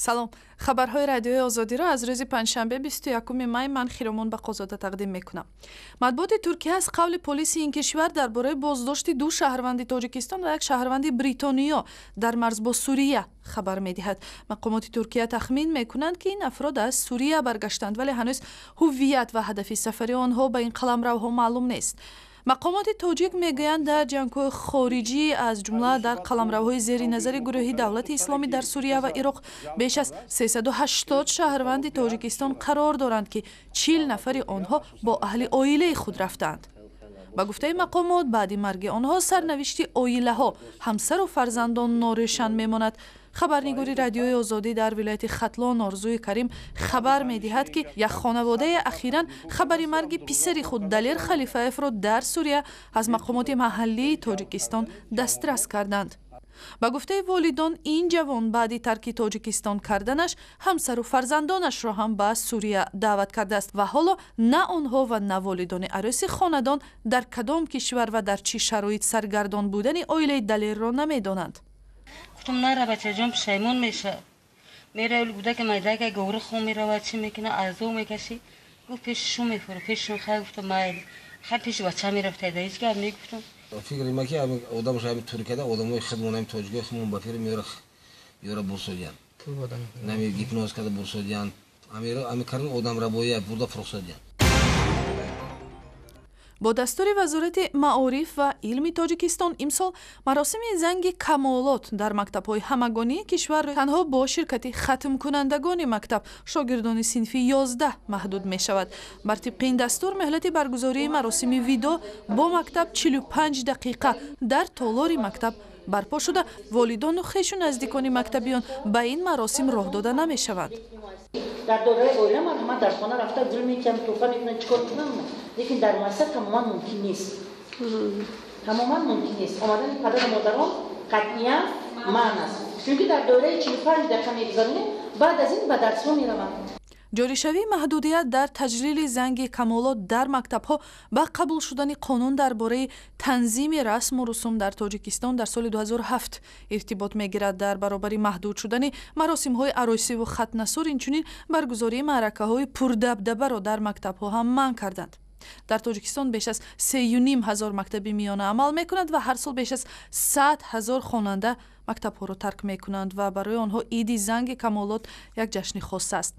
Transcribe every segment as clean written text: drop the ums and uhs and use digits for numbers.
Салом, хабарҳои Радиои Озодиро аз рӯзи панҷшанбе, 21 май, ман Хиромон Бақозода тақдим мекунам. Матбуоти Туркия аз қавли полиси ин кишвар дар бораи боздошти ду шаҳрванди Тоҷикистон ва як шаҳрванди Бритониё дар марз бо Сурия хабар медиҳад. Мақомоти Туркия тахмин мекунанд, ки ин афрод аз Сурия баргаштанд, вале ҳанӯз ҳуввият ва ҳадафи сафари онҳо ба ин қаламравҳо маълум нест. Мақомоти тоҷик мегӯянд, дар ҷангҳои хориҷӣ, аз ҷумла дар қаламравҳои зери назари гурӯҳи Давлати Исломӣ дар Сурия ва Ироқ, беш аз 380 шаҳрванди Тоҷикистон қарор доранд, ки 40 нафари онҳо бо аҳли оилаи худ рафтаанд. Ба гуфтаи мақомот, баъди марги онҳо сарнавишти оилаҳо, ҳамсару фарзандон норӯшан мемонад. Хабарнигори Радиои Озодӣ дар вилояти Хатлон Орзуи Карим хабар медиҳад, ки як хонаводае ахиран хабари марги писари худ Далер Халифаевро дар Сурия аз мақомоти маҳаллии Тоҷикистон дастрас карданд. Ба гуфтаи волидон, ин ҷавон баъди тарки Тоҷикистон карданаш ҳамсару фарзандонашро ҳам ба Сурия даъват кардааст ва ҳоло на онҳо ва на волидони арӯси хонадон дар кадом кишвар ва дар чӣ шароит саргардон будани оилаи Далерро намедонанд. Гуфтам, нара, бачаҷон, пушаймон меша. Мераи, гудака майдака говри хом мерава, чӣ мекуна, азоб мекашӣ. Гуфт, пеши шу мефура, пеши шу. Хай, гуфтам, майли, хай, пеши бача мерафта, ҳеҷ гап мегуфтам. Фикри ма ки одамш ҳами Туркияда, одамои хидмон, ҳами тоҷикои хидмон ба фири меёра, ёра бурсодиян, нами гипноз карда бурсодиян, ами карда одамрабоя бурда фурӯхсодиян. Бо дастури Вазорати маориф ва илми Тоҷикистон имсол маросими занги камолот дар мактабҳои ҳамагонии кишвар танҳо бо ширкати хатмкунандагони мактаб, шогирдони синфи 11 маҳдуд мешавад. Бар тибқи ин дастур, меҳлати баргузории маросими видо бо мактаб 45 дақиқа дар толори мактаб барпо шуда, волидону хешу наздикони мактабиён ба ин маросим роҳ дода намешаванд. Дар доираи оила марҳамат, дар хона рафта гул метиҳам, тӯҳфа мекунам, чӣ кор кунам, лекин дар муассиса тамоман мумкин нест, тамоман мумкин нест. Омадани падару модарон қатъиян манъ аст, чунки дар доираи 45 дақиқа мегузаронем, баъд аз ин ба дарсҳо мераванд. Ҷоришавии маҳдудият дар таҷлили занги камолот дар мактабҳо ба қабул шудани қонун дар бораи танзими расму русум дар Тоҷикистон дар соли 2007 иртибот мегирад. Дар баробари маҳдуд шудани маросимҳои арӯсиву хатнасур, инчунин баргузории маъракаҳои пурдабдабаро дар мактабҳо ҳам манъ карданд. Дар Тоҷикистон беш аз 3,5 ҳазор мактаби миёна амал мекунад ва ҳар сол беш аз 100 000 хонанда мактабҳоро тарк мекунанд ва барои онҳо иди занги камолот як ҷашни хос аст.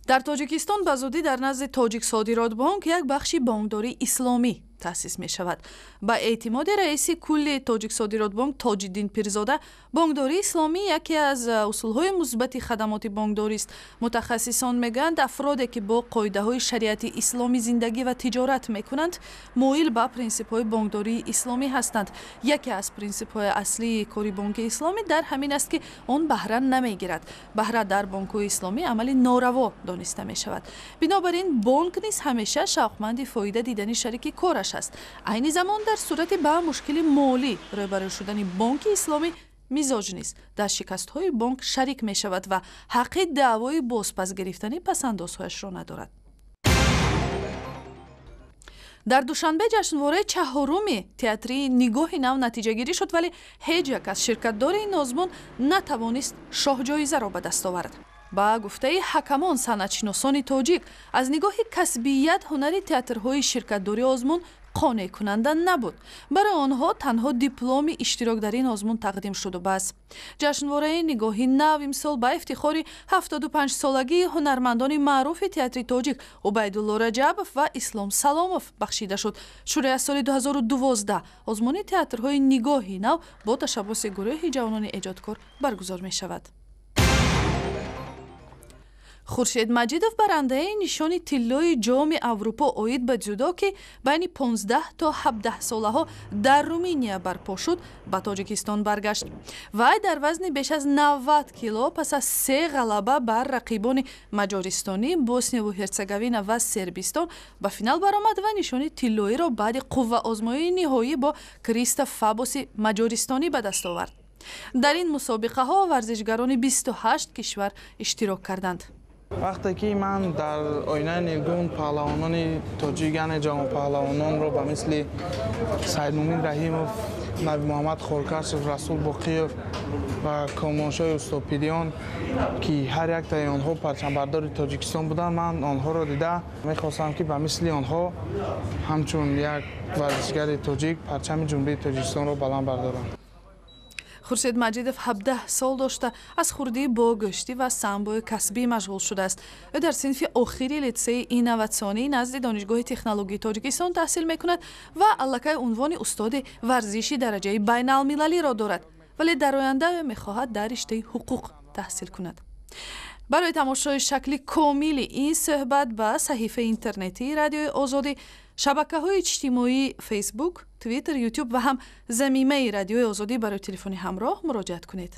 Дар Тоҷикистон ба зудӣ дар назди Тоҷиксодиротбонк як бахши бонкдории исломӣ таъсис мешавад. Ба эътимоди раиси кулли Тоҷиксодиротбонк Тоҷиддин Пирзода, бонкдории исломӣ яке аз усулҳои мусбати хадамоти бонкдорист. Мутахассисон мегӯянд, афроде ки бо қоидаҳои шариати исломӣ зиндагӣ ва тиҷорат мекунанд, моил ба принсипҳои бонкдории исломӣ ҳастанд. Яке аз принсипҳои аслии кори бонки исломӣ дар ҳамин аст, ки он баҳра намегирад. Баҳра дар бонкҳои исломӣ амали нораво дониста мешавад. Бинобар ин бонк низ ҳамеша шавқманди фоида дидани шарики кораш аст. Айни замон, дар сурати ба мушкили молӣ рӯбарӯ шудани бонки исломӣ, мизоҷ низ дар шикастҳои бонк шарик мешавад ва ҳаққи даъвои бозпас гирифтани пасандозҳояшро надорад. Дар Душанбе ҷашнвораи чаҳоруми театрии «Нигоҳи нав» натиҷагирӣ шуд, вале ҳеҷ як аз ширкатдори ин озмун натавонист шоҳҷоизаро ба даст овард. Ба гуфтаи ҳакамон, санъатшиносони тоҷик, аз нигоҳи касбият ҳунари театрҳои ширкатдори озмун қонеъкунанда набуд. Барои онҳо танҳо дипломи иштирок дар ин озмун тақдим шуду бас. Ҷашнвораи «Нигоҳи нав» имсол ба ифтихори 75-солагии ҳунармандони маъруфи театри тоҷик Убайдулло Раҷабов ва Ислом Саломов бахшида шуд. Шурӯъ аз соли 2012 озмуни театрҳои «Нигоҳи нав» бо ташаббуси гурӯҳи ҷавонони эҷодкор баргузор мешавад. Хуршед Маҷидов, барандаи нишони тиллои Ҷоми Аврупо оид ба дзюдо, ки байни 15 то 17 солаҳо дар Руминия барпо шуд, ба Тоҷикистон баргашт. Вай дар вазни беш аз 90 кило пас аз се ғалаба бар рақибони маҷористонӣ, Боснияву Ҳерцеговина ва Сербистон ба финал баромад ва нишони тиллоиро баъди қувваозмоии ниҳоӣ бо Кристоф Фабоси маҷористонӣ ба даст овард. Дар ин мусобиқаҳо варзишгарони 28 кишвар иштирок карданд. Вақте ки ман дар оинаи нилгун паҳлавонони тоҷик, яъне ҷавонпаҳлавононро ба мисли Саидмумин Раҳимов, Набимуҳаммад Хоркашев, Расул Боқиев, Ва Комоншоҳи Устопириён, ки ҳар яктаи онҳо парчамбардори Тоҷикистон буданд, ман онҳоро дида мехостам, ки ба мисли онҳо ҳамчун як варзишгари тоҷик парчами Ҷумҳурии Тоҷикистонро баланд бардорам. Хуршед Маҷидов 17 сол дошта, аз хурдӣ бо гӯштӣ ва самбои касбӣ машғул шудааст. Ӯ дар синфи охири литсеи инноватсионӣ назди Донишгоҳи технологии Тоҷикистон таҳсил мекунад ва аллакай унвони устоди варзиши дараҷаи байналмилалиро дорад, вале дар оянда ӯ мехоҳад дар риштаи ҳуқуқ таҳсил кунад. Барои тамошои шакли комили ин суҳбат ба саҳифаи интернетии Радиои Озодӣ, шабакаҳои иҷтимоии Фейсбук, Твиттер, Ютуб ва ҳам замимаи Радиои Озодӣ барои телефони ҳамроҳ муроҷиат кунед.